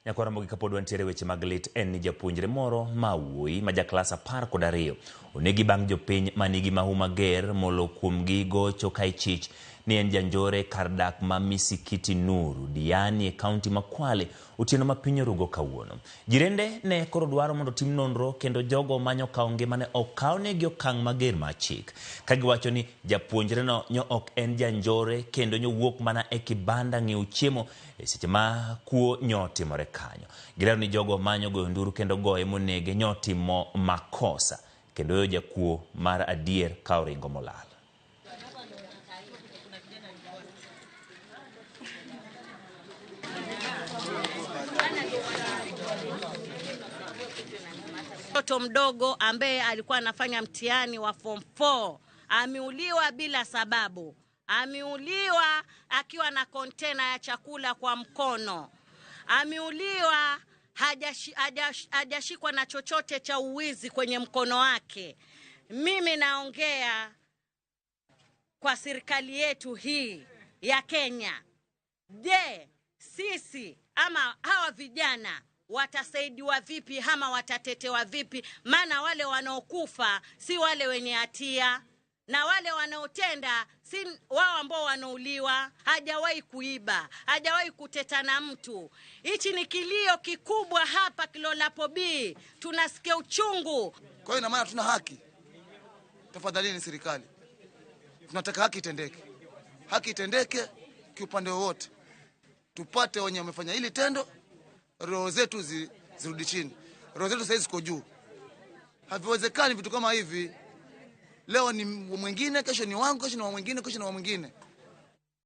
Nyakwar Ramogi kapod wantiere weche mag lit en ni japuonjre moro ma wuoyi ma jaklas 12 onegi bang' jopiny manigi mahu mager molo kuomgi gocho ka ichich ni en janjore kar dak ma Misikiti Nuru, Diani e kaunti ma Kwale otieno ma piny orugo kawuono. Jirende ne koro dwaro mondo otim nonro kendo jogo manyo kawo ngimane okawnegi okang' mager mar chik. Ka giwacho ni japuonjreno nyo ok en janjore kendo nyowuok mana e kibanda ng'iewo chiemo e seche ma kuo nyo timore kanyo. Gilero ni jogo manyo goyo nduru kendo goye monege nyo timo makosa kendo weyo jakuo mar adier ka oringo molal. Mtoto mdogo ambaye alikuwa anafanya mtihani wa form 4 ameuliwa bila sababu. Ameuliwa akiwa na kontena ya chakula kwa mkono. Ameuliwa hajashikwa na chochote cha uwizi kwenye mkono wake. Mimi naongea kwa serikali yetu hii ya Kenya. Je, sisi ama hawa vijana watasaidiwa vipi ama watatetewa vipi? Maana wale wanaokufa si wale wenye hatia na wale wanaotenda si wao ambao wanauliwa. Hajawahi kuiba, hajawahi kuteta na mtu. Hichi ni kilio kikubwa hapa Kilolapo B, tunasikia uchungu. Kwa hiyo ina maana tuna haki. Tafadhalini serikali, tunataka haki itendeke, haki itendeke kiupande wowote, tupate wenye wamefanya hili tendo, roho zetu zirudi chini. Roho zetu sasa ziko juu. Haviwezekani vitu kama hivi. Leo ni mwingine, kesho ni wangu, kesho ni wa mwingine, kesho ni wa mwingine.